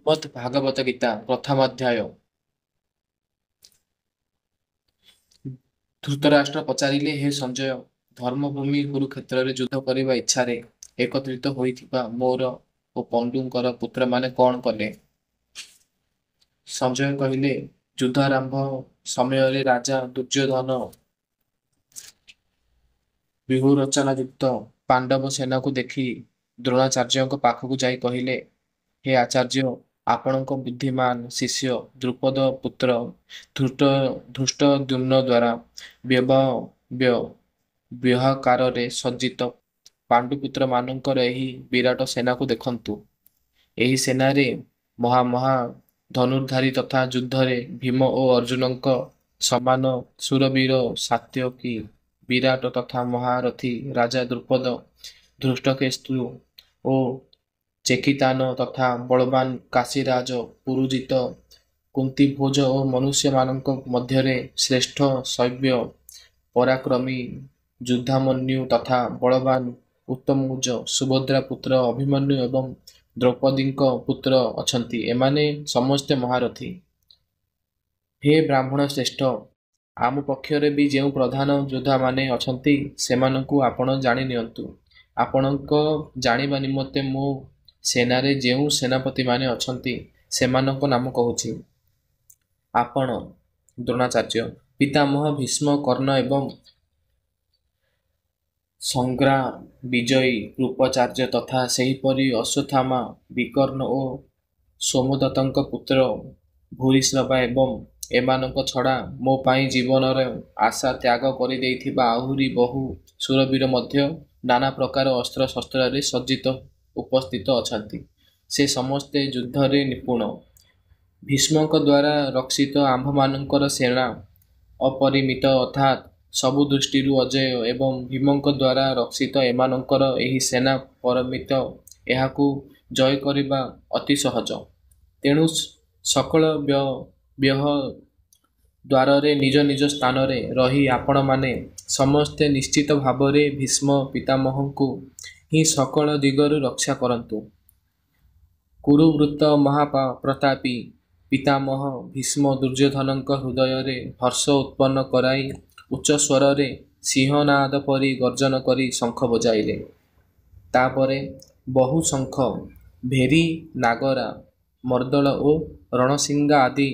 ଶ୍ରୀମଦ୍ ଭାଗବତ ଗୀତା ପ୍ରଥମାଧ୍ୟାୟ। ଧୃତରାଷ୍ଟ୍ର ପଚାରିଲେ, ହେ ସଞ୍ଜୟ, ଧର୍ମଭୂମି କୁରୁକ୍ଷେତ୍ରରେ ଯୁଦ୍ଧ କରିବା ଇଚ୍ଛାରେ ଏକତ୍ରିତ ହୋଇଥିବା ମୋର ଓ ପଣ୍ଡୁଙ୍କର ପୁତ୍ରମାନେ କ'ଣ କଲେ? ସଞ୍ଜୟ କହିଲେ, ଯୁଦ୍ଧାରମ୍ଭ ସମୟରେ ରାଜା ଦୁର୍ଯ୍ୟୋଧନ ବ୍ୟୂହରଚନାଯୁକ୍ତ ପାଣ୍ଡବ ସେନାକୁ ଦେଖି ଦ୍ରୋଣାଚାର୍ଯ୍ୟଙ୍କ ପାଖକୁ ଯାଇ କହିଲେ, ହେ ଆଚାର୍ଯ୍ୟ, ଆପଣଙ୍କ ବୁଦ୍ଧିମାନ ଶିଷ୍ୟ ଦ୍ରୁପଦ ପୁତ୍ର ଧୃଷ୍ଟଦ୍ୟୁମ୍ନଦ୍ୱାରା ବ୍ୟୂହାକାରରେ ସଜ୍ଜିତ ପାଣ୍ଡୁପୁତ୍ରମାନଙ୍କର ଏହି ବିରାଟ ସେନାକୁ ଦେଖନ୍ତୁ। ଏହି ସେନାରେ ମହାମହା ଧନୁର୍ଦ୍ଧାରୀ ତଥା ଯୁଦ୍ଧରେ ଭୀମ ଓ ଅର୍ଜୁନଙ୍କ ସମାନ ଶୂରବୀର ସାତ୍ୟକୀ, ବିରାଟ ତଥା ମହାରଥୀ ରାଜା ଦ୍ରୁପଦ, ଧୃଷ୍ଟକେତୁ ଓ ଚେକିତାନ ତଥା ବଳବାନ କାଶୀରାଜ ପୁରୁଜିତ, କୁନ୍ତିଭୋଜ ଓ ମନୁଷ୍ୟମାନଙ୍କ ମଧ୍ୟରେ ଶ୍ରେଷ୍ଠ ଶୈବ୍ୟ, ପରାକ୍ରମୀ ଯୁଧାମନ୍ୟୁ ତଥା ବଳବାନ ଉତ୍ତମୌଜ, ସୁଭଦ୍ରା ପୁତ୍ର ଅଭିମନ୍ୟୁ ଏବଂ ଦ୍ରୌପଦୀଙ୍କ ପୁତ୍ର ଅଛନ୍ତି। ଏମାନେ ସମସ୍ତେ ମହାରଥୀ। ହେ ବ୍ରାହ୍ମଣ ଶ୍ରେଷ୍ଠ, ଆମ ପକ୍ଷରେ ବି ଯେଉଁ ପ୍ରଧାନ ଯୋଦ୍ଧାମାନେ ଅଛନ୍ତି, ସେମାନଙ୍କୁ ଆପଣ ଜାଣି ନିଅନ୍ତୁ। ଆପଣଙ୍କ ଜାଣିବା ନିମନ୍ତେ ମୋ ସେନାରେ ଯେଉଁ ସେନାପତିମାନେ ଅଛନ୍ତି, ସେମାନଙ୍କ ନାମ କହୁଛି। ଆପଣ ଦ୍ରୋଣାଚାର୍ଯ୍ୟ, ପିତାମହ ଭୀଷ୍ମ, କର୍ଣ୍ଣ ଏବଂ ସଂଗ୍ରାମ ବିଜୟୀ କୃପାଚାର୍ଯ୍ୟ ତଥା ସେହିପରି ଅଶ୍ୱତ୍ଥାମା, ବିକର୍ଣ୍ଣ ଓ ସୋମଦତ୍ତଙ୍କ ପୁତ୍ର ଭୂରିଶ୍ରବା ଏବଂ ଏମାନଙ୍କ ଛଡ଼ା ମୋ ପାଇଁ ଜୀବନର ଆଶା ତ୍ୟାଗ କରିଦେଇଥିବା ଆହୁରି ବହୁ ଶୂରବୀର ମଧ୍ୟ ନାନା ପ୍ରକାର ଅସ୍ତ୍ରଶସ୍ତ୍ରରେ ସଜ୍ଜିତ ଉପସ୍ଥିତ ଅଛନ୍ତି। ସେ ସମସ୍ତେ ଯୁଦ୍ଧରେ ନିପୁଣ। ଭୀଷ୍ମଙ୍କ ଦ୍ୱାରା ରକ୍ଷିତ ଆମ୍ଭମାନଙ୍କର ସେନା ଅପରିମିତ, ଅର୍ଥାତ୍ ସବୁ ଦୃଷ୍ଟିରୁ ଅଜେୟ ଏବଂ ଭୀମଙ୍କ ଦ୍ୱାରା ରକ୍ଷିତ ଏମାନଙ୍କର ଏହି ସେନା ପରିମିତ, ଏହାକୁ ଜୟ କରିବା ଅତି ସହଜ। ତେଣୁ ସକଳ ବ୍ୟୂହ ଦ୍ୱାରରେ ନିଜ ନିଜ ସ୍ଥାନରେ ରହି ଆପଣମାନେ ସମସ୍ତେ ନିଶ୍ଚିତ ଭାବରେ ଭୀଷ୍ମ ପିତାମହଙ୍କୁ ହିଁ ସକଳ ଦିଗରୁ ରକ୍ଷା କରନ୍ତୁ। କୁରୁବୃତ ମହାପ୍ରତାପୀ ପିତାମହ ଭୀଷ୍ମ ଦୁର୍ଯ୍ୟୋଧନଙ୍କ ହୃଦୟରେ ହର୍ଷ ଉତ୍ପନ୍ନ କରାଇ ଉଚ୍ଚସ୍ୱରରେ ସିଂହନାଦ ପରି ଗର୍ଜନ କରି ଶଙ୍ଖ ବଜାଇଲେ। ତାପରେ ବହୁ ଶଙ୍ଖ, ଭେରୀ, ନାଗରା, ମର୍ଦ୍ଦଳ ଓ ରଣସିଙ୍ଗା ଆଦି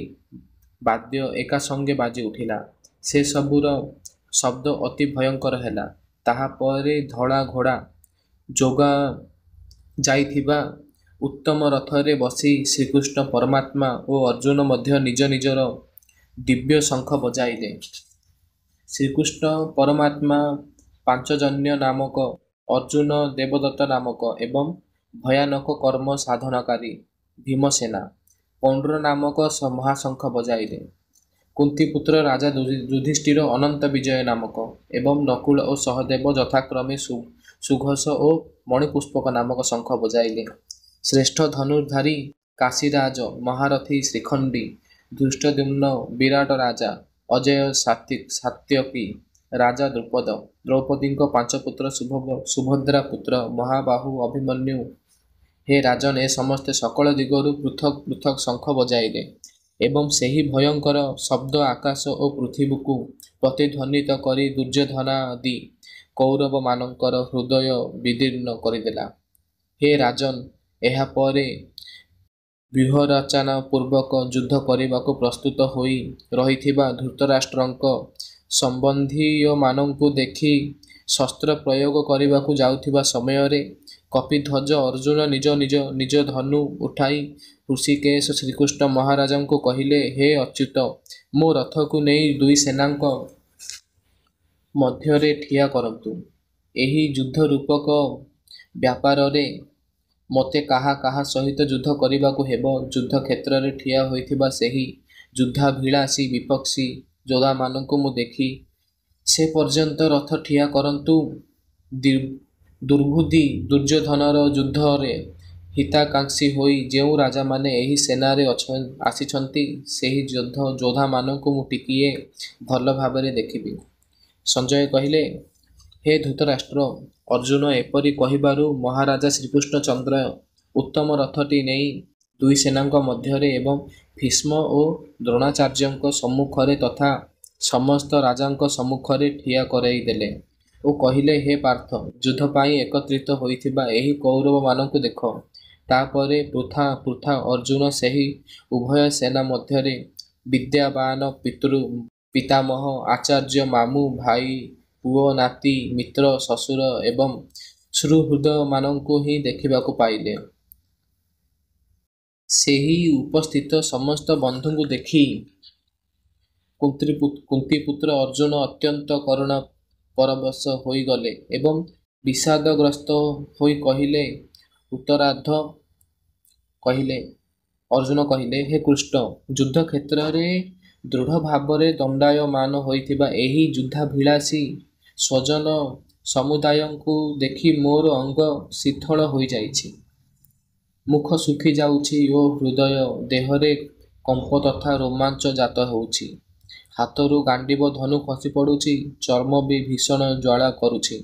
ବାଦ୍ୟ ଏକାସଙ୍ଗେ ବାଜି ଉଠିଲା। ସେସବୁର ଶବ୍ଦ ଅତି ଭୟଙ୍କର ହେଲା। ତାହାପରେ ଧଳା ଘୋଡ଼ା ଯୋଗା ଯାଇଥିବା ଉତ୍ତମ ରଥରେ ବସି ଶ୍ରୀକୃଷ୍ଣ ପରମାତ୍ମା ଓ ଅର୍ଜୁନ ମଧ୍ୟ ନିଜ ନିଜର ଦିବ୍ୟ ଶଙ୍ଖ ବଜାଇଲେ। ଶ୍ରୀକୃଷ୍ଣ ପରମାତ୍ମା ପାଞ୍ଚଜନ୍ୟ ନାମକ, ଅର୍ଜୁନ ଦେବଦତ୍ତ ନାମକ ଏବଂ ଭୟାନକ କର୍ମ ସାଧନକାରୀ ଭୀମସେନ ପୌଣ୍ଡ୍ର ନାମକ ମହାଶଙ୍ଖ ବଜାଇଲେ। କୁନ୍ତୀପୁତ୍ର ରାଜା ଯୁଧିଷ୍ଠିର ଅନନ୍ତ ବିଜୟ ନାମକ ଏବଂ ନକୁଳ ଓ ସହଦେବ ଯଥାକ୍ରମେ ସୁଘୋଷ ଓ ମଣିପୁଷ୍ପକ ନାମକ ଶଙ୍ଖ ବଜାଇଲେ। ଶ୍ରେଷ୍ଠ ଧନୁର୍ଦ୍ଧାରୀ କାଶୀରାଜ, ମହାରଥୀ ଶିଖଣ୍ଡୀ, ଧୃଷ୍ଟଦ୍ୟୁମ୍ନ, ବିରାଟ ରାଜା, ଅଜେୟ ସାତ୍ୟକୀ, ରାଜା ଦ୍ରୁପଦ, ଦ୍ରୌପଦୀଙ୍କ ପାଞ୍ଚପୁତ୍ର, ସୁଭଦ୍ରା ପୁତ୍ର ମହାବାହୁ ଅଭିମନ୍ୟୁ, ହେ ରାଜନ୍, ଏ ସମସ୍ତେ ସକଳ ଦିଗରୁ ପୃଥକ୍ ପୃଥକ୍ ଶଙ୍ଖ ବଜାଇଲେ ଏବଂ ସେହି ଭୟଙ୍କର ଶବ୍ଦ ଆକାଶ ଓ ପୃଥିବୀକୁ ପ୍ରତିଧ୍ୱନିତ କରି ଦୁର୍ଯ୍ୟୋଧନାଦି କୌରବମାନଙ୍କର ହୃଦୟ ବିଦୀର୍ଣ୍ଣ କରିଦେଲା। ହେ ରାଜନ୍, ଏହାପରେ ବ୍ୟୂହରଚନା ପୂର୍ବକ ଯୁଦ୍ଧ କରିବାକୁ ପ୍ରସ୍ତୁତ ହୋଇ ରହିଥିବା ଧୃତରାଷ୍ଟ୍ରଙ୍କ ସମ୍ବନ୍ଧୀୟମାନଙ୍କୁ ଦେଖି ଶସ୍ତ୍ର ପ୍ରୟୋଗ କରିବାକୁ ଯାଉଥିବା ସମୟରେ କପିଧ୍ୱଜ ଅର୍ଜୁନ ନିଜ ନିଜ ଧନୁ ଉଠାଇ ହୃଷୀକେଶ ଶ୍ରୀକୃଷ୍ଣ ମହାରାଜଙ୍କୁ କହିଲେ, ହେ ଅଚ୍ୟୁତ, ମୋ ରଥକୁ ନେଇ ଦୁଇ ସେନାଙ୍କ ମଧ୍ୟରେ ଠିଆ କରନ୍ତୁ। ଏହି ଯୁଦ୍ଧରୂପକ ବ୍ୟାପାରରେ ମୋତେ କାହା କାହା ସହିତ ଯୁଦ୍ଧ କରିବାକୁ ହେବ, ଯୁଦ୍ଧକ୍ଷେତ୍ରରେ ଠିଆ ହୋଇଥିବା ସେହି ଯୁଦ୍ଧାଭିଳାଷୀ ବିପକ୍ଷୀ ଯୋଦ୍ଧାମାନଙ୍କୁ ମୁଁ ଦେଖି ସେ ପର୍ଯ୍ୟନ୍ତ ରଥ ଠିଆ କରନ୍ତୁ। ଦୁର୍ବୁଦ୍ଧି ଦୁର୍ଯ୍ୟୋଧନର ଯୁଦ୍ଧରେ ହିତାକାଂକ୍ଷୀ ହୋଇ ଯେଉଁ ରାଜାମାନେ ଏହି ସେନାରେ ଆସିଛନ୍ତି, ସେହି ଯୋଦ୍ଧାମାନଙ୍କୁ ମୁଁ ଟିକିଏ ଭଲ ଭାବରେ ଦେଖିବି। ସଞ୍ଜୟ କହିଲେ, ହେ ଧୃତରାଷ୍ଟ୍ର, ଅର୍ଜୁନ ଏପରି କହିବାରୁ ମହାରାଜା ଶ୍ରୀକୃଷ୍ଣଚନ୍ଦ୍ର ଉତ୍ତମ ରଥଟି ନେଇ ଦୁଇ ସେନାଙ୍କ ମଧ୍ୟରେ ଏବଂ ଭୀଷ୍ମ ଓ ଦ୍ରୋଣାଚାର୍ଯ୍ୟଙ୍କ ସମ୍ମୁଖରେ ତଥା ସମସ୍ତ ରାଜାଙ୍କ ସମ୍ମୁଖରେ ଠିଆ କରାଇଦେଲେ ଓ କହିଲେ, ହେ ପାର୍ଥ! ଯୁଦ୍ଧ ପାଇଁ ଏକତ୍ରିତ ହୋଇଥିବା ଏହି କୌରବମାନଙ୍କୁ ଦେଖ। ତା'ପରେ ପୃଥା ପୃଥା ଅର୍ଜୁନ ସେହି ଉଭୟ ସେନା ମଧ୍ୟରେ ବିଦ୍ୟାବାନ ପିତାମହ, ଆଚାର୍ଯ୍ୟ, ମାମୁଁ, ଭାଇ, ପୁଅ, ନାତି, ମିତ୍ର, ଶ୍ୱଶୁର ଏବଂ ସୁହୃଦମାନଙ୍କୁ ହିଁ ଦେଖିବାକୁ ପାଇଲେ। ସେହି ଉପସ୍ଥିତ ସମସ୍ତ ବନ୍ଧୁଙ୍କୁ ଦେଖି କୁନ୍ତୀପୁତ୍ର ଅର୍ଜୁନ ଅତ୍ୟନ୍ତ କରୁଣ ପରବଶ ହୋଇଗଲେ ଏବଂ ବିଷାଦଗ୍ରସ୍ତ ହୋଇ କହିଲେ ଉତ୍ତରାର୍ଦ୍ଧ କହିଲେ ଅର୍ଜୁନ କହିଲେ, ହେ କୃଷ୍ଣ! ଯୁଦ୍ଧକ୍ଷେତ୍ରରେ ଦୃଢ଼ଭାବରେ ଦଣ୍ଡାୟମାନ ହୋଇଥିବା ଏହି ଯୁଦ୍ଧାଭିଳାଷୀ ସ୍ୱଜନ ସମୁଦାୟଙ୍କୁ ଦେଖି ମୋର ଅଙ୍ଗ ଶିଥିଳ ହୋଇଯାଇଛି। ମୁଖ ଶୁଖିଯାଉଛି ଓ ହୃଦୟ ଦେହରେ କମ୍ପ ତଥା ରୋମାଞ୍ଚ ଜାତ ହେଉଛି। ହାତରୁ ଗାଣ୍ଡୀବ ଧନୁ ଖସିପଡ଼ୁଛି, ଚର୍ମ ବି ଭୀଷଣ ଜ୍ୱାଳା କରୁଛି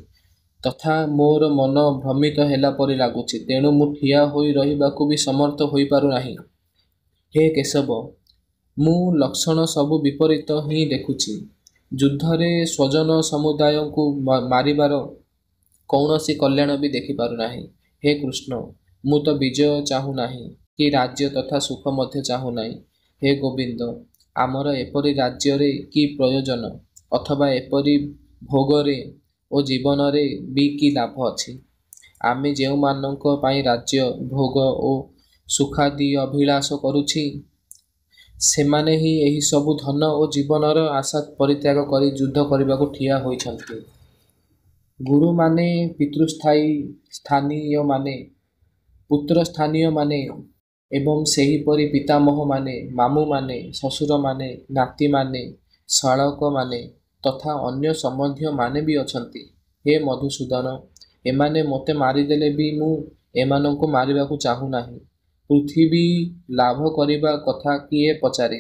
ତଥା ମୋର ମନ ଭ୍ରମିତ ହେଲା ପରି ଲାଗୁଛି। ତେଣୁ ମୁଁ ଠିଆ ହୋଇ ରହିବାକୁ ବି ସମର୍ଥ ହୋଇପାରୁନାହିଁ। ହେ କେଶବ! ମୁଁ ଲକ୍ଷଣ ସବୁ ବିପରୀତ ହିଁ ଦେଖୁଛି। ଯୁଦ୍ଧରେ ସ୍ୱଜନ ସମୁଦାୟଙ୍କୁ ମାରିବାର କୌଣସି କଲ୍ୟାଣ ବି ଦେଖିପାରୁନାହିଁ। ହେ କୃଷ୍ଣ! ମୁଁ ତ ବିଜୟ ଚାହୁଁ ନାହିଁ କି ରାଜ୍ୟ ତଥା ସୁଖ ମଧ୍ୟ ଚାହୁଁନାହିଁ। ହେ ଗୋବିନ୍ଦ! ଆମର ଏପରି ରାଜ୍ୟରେ କି ପ୍ରୟୋଜନ ଅଥବା ଏପରି ଭୋଗରେ ଓ ଜୀବନରେ ବି କି ଲାଭ ଅଛି? ଆମେ ଯେଉଁମାନଙ୍କ ପାଇଁ ରାଜ୍ୟ, ଭୋଗ ଓ ସୁଖାଦି ଅଭିଳାଷ କରୁଛି, ସେମାନେ ହିଁ ଏହିସବୁ ଧନ ଓ ଜୀବନର ଆଶା ପରିତ୍ୟାଗ କରି ଯୁଦ୍ଧ କରିବାକୁ ଠିଆ ହୋଇଛନ୍ତି। ଗୁରୁମାନେ, ପିତୃସ୍ଥାନୀୟମାନେ, ପୁତ୍ରସ୍ଥାନୀୟମାନେ ଏବଂ ସେହିପରି ପିତାମହମାନେ, ମାମୁଁମାନେ, ଶ୍ୱଶୁରମାନେ, ନାତିମାନେ, ଶ୍ୟାଳକମାନେ ତଥା ଅନ୍ୟ ସମ୍ବନ୍ଧୀୟମାନେ ବି ଅଛନ୍ତି। ହେ ମଧୁସୂଦନ! ଏମାନେ ମୋତେ ମାରିଦେଲେ ବି ମୁଁ ଏମାନଙ୍କୁ ମାରିବାକୁ ଚାହୁଁନାହିଁ। ପୃଥିବୀ ଲାଭ କରିବା କଥା କିଏ ପଚାରେ?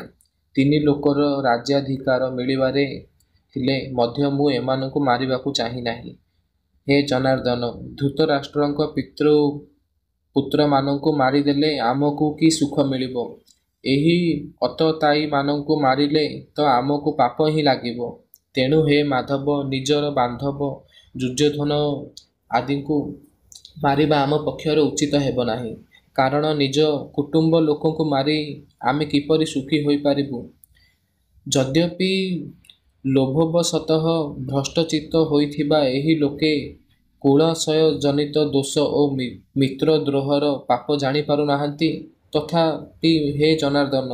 ତିନି ଲୋକର ରାଜ୍ୟାଧିକାର ମିଳିବାର ଥିଲେ ମଧ୍ୟ ମୁଁ ଏମାନଙ୍କୁ ମାରିବାକୁ ଚାହେଁ ନାହିଁ। ହେ ଜନାର୍ଦ୍ଦନ! ଧୃତରାଷ୍ଟ୍ରଙ୍କ ପୁତ୍ରମାନଙ୍କୁ ମାରିଦେଲେ ଆମକୁ କି ସୁଖ ମିଳିବ? ଏହି ଆତତାୟୀମାନଙ୍କୁ ମାରିଲେ ତ ଆମକୁ ପାପ ହିଁ ଲାଗିବ। ତେଣୁ ହେ ମାଧବ! ନିଜର ବାନ୍ଧବ ଦୁର୍ଯ୍ୟୋଧନ ଆଦିଙ୍କୁ ମାରିବା ଆମ ପକ୍ଷରେ ଉଚିତ ହେବ ନାହିଁ। କାରଣ ନିଜ କୁଟୁମ୍ବ ଲୋକଙ୍କୁ ମାରି ଆମେ କିପରି ସୁଖୀ ହୋଇପାରିବୁ? ଯଦ୍ୟପି ଲୋଭବଶତଃ ଭ୍ରଷ୍ଟଚିତ୍ତ ହୋଇଥିବା ଏହି ଲୋକେ କୁଳାଶୟଜନିତ ଦୋଷ ଓ ମିତ୍ରଦ୍ରୋହର ପାପ ଜାଣିପାରୁ ନାହାନ୍ତି, ତଥାପି ହେ ଜନାର୍ଦ୍ଦନ!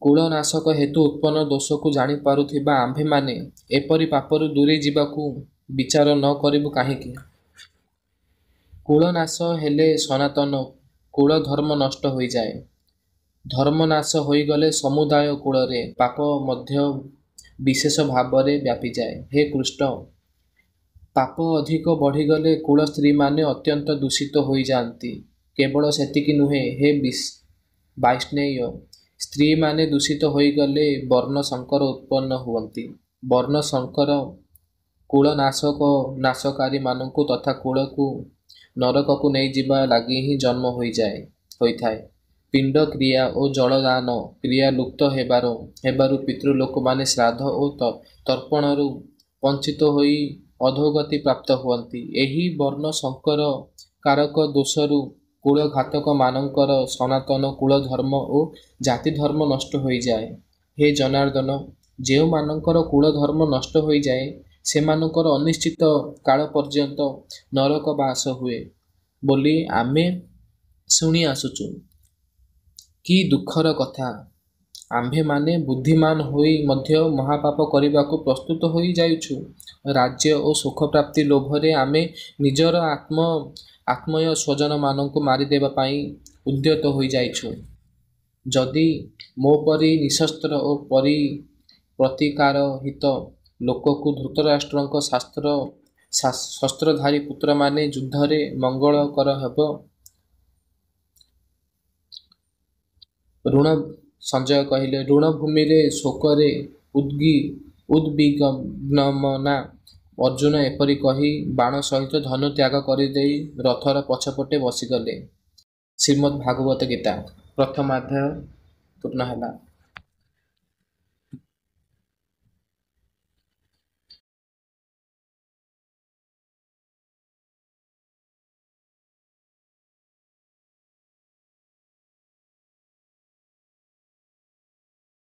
କୁଳନାଶ ହେତୁ ଉତ୍ପନ୍ନ ଦୋଷକୁ ଜାଣିପାରୁଥିବା ଆମ୍ଭେମାନେ ଏପରି ପାପରୁ ଦୂରେଇ ଯିବାକୁ ବିଚାର ନ କରିବୁ କାହିଁକି? କୁଳନାଶ ହେଲେ ସନାତନ କୁଳଧର୍ମ ନଷ୍ଟ ହୋଇଯାଏ। ଧର୍ମନାଶ ହୋଇଗଲେ ସମୁଦାୟ କୁଳରେ ପାପ ମଧ୍ୟ ବିଶେଷ ଭାବରେ ବ୍ୟାପିଯାଏ। ହେ କୃଷ୍ଣ! ପାପ ଅଧିକ ବଢ଼ିଗଲେ କୁଳସ୍ତ୍ରୀମାନେ ଅତ୍ୟନ୍ତ ଦୂଷିତ ହୋଇଯାନ୍ତି। କେବଳ ସେତିକି ନୁହେଁ, ହେ ବାର୍ଷ୍ଣେୟ! ସ୍ତ୍ରୀମାନେ ଦୂଷିତ ହୋଇଗଲେ ବର୍ଣ୍ଣସଙ୍କର ଉତ୍ପନ୍ନ ହୁଅନ୍ତି। ବର୍ଣ୍ଣସଙ୍କର କୁଳନାଶକାରୀମାନଙ୍କୁ ତଥା କୁଳକୁ ନରକକୁ ନେଇଯିବା ଲାଗି ହିଁ ଜନ୍ମ ହୋଇଥାଏ। ପିଣ୍ଡ କ୍ରିୟା ଓ ଜଳଦାନ କ୍ରିୟା ଲୁପ୍ତ ହେବାରୁ ପିତୃଲୋକମାନେ ଶ୍ରାଦ୍ଧ ଓ ତର୍ପଣରୁ ବଞ୍ଚିତ ହୋଇ ଅଧୋଗତି ପ୍ରାପ୍ତ ହୁଅନ୍ତି। ଏହି ବର୍ଣ୍ଣସଙ୍କର କାରକ ଦୋଷରୁ କୁଳଘାତକମାନଙ୍କର ସନାତନ କୁଳଧର୍ମ ଓ ଜାତିଧର୍ମ ନଷ୍ଟ ହୋଇଯାଏ। ହେ ଜନାର୍ଦ୍ଦନ! ଯେଉଁମାନଙ୍କର କୁଳଧର୍ମ ନଷ୍ଟ ହୋଇଯାଏ, ସେମାନଙ୍କର ଅନିଶ୍ଚିତ କାଳ ପର୍ଯ୍ୟନ୍ତ ନରକବାସ ହୁଏ ବୋଲି ଆମେ ଶୁଣିଆସୁଛୁ। କି ଦୁଃଖର କଥା! ଆମ୍ଭେମାନେ ବୁଦ୍ଧିମାନ୍ ହୋଇ ମଧ୍ୟ ମହାପାପ କରିବାକୁ ପ୍ରସ୍ତୁତ ହୋଇ ଯାଇଛୁ। ରାଜ୍ୟ ଓ ସୁଖପ୍ରାପ୍ତି ଲୋଭରେ ଆମେ ନିଜର ଆତ୍ମୀୟ ସ୍ୱଜନମାନଙ୍କୁ ମାରିଦେବା ପାଇଁ ଉଦ୍ୟତ ହୋଇଯାଇଛୁ। ଯଦି ମୋପରି ନିଃଶସ୍ତ୍ର ଓ ପ୍ରତିକାରରହିତ ଲୋକକୁ ଧୃତରାଷ୍ଟ୍ରଙ୍କ ଶସ୍ତ୍ରଧାରୀ ପୁତ୍ରମାନେ ଯୁଦ୍ଧରେ ମଙ୍ଗଳକର ହେବ? ସଞ୍ଜୟ କହିଲେ, ରଣଭୂମିରେ ଶୋକରେ ଉଦ୍ବିଗ୍ନମନା ଅର୍ଜୁନ ଏପରି କହି ବାଣ ସହିତ ଧନୁ ତ୍ୟାଗ କରିଦେଇ ରଥର ପଛପଟେ ବସିଗଲେ। ଶ୍ରୀମଦ୍ ଭାଗବତ ଗୀତା ପ୍ରଥମ ଅଧ୍ୟାୟ ପୂର୍ଣ୍ଣ ହେଲା।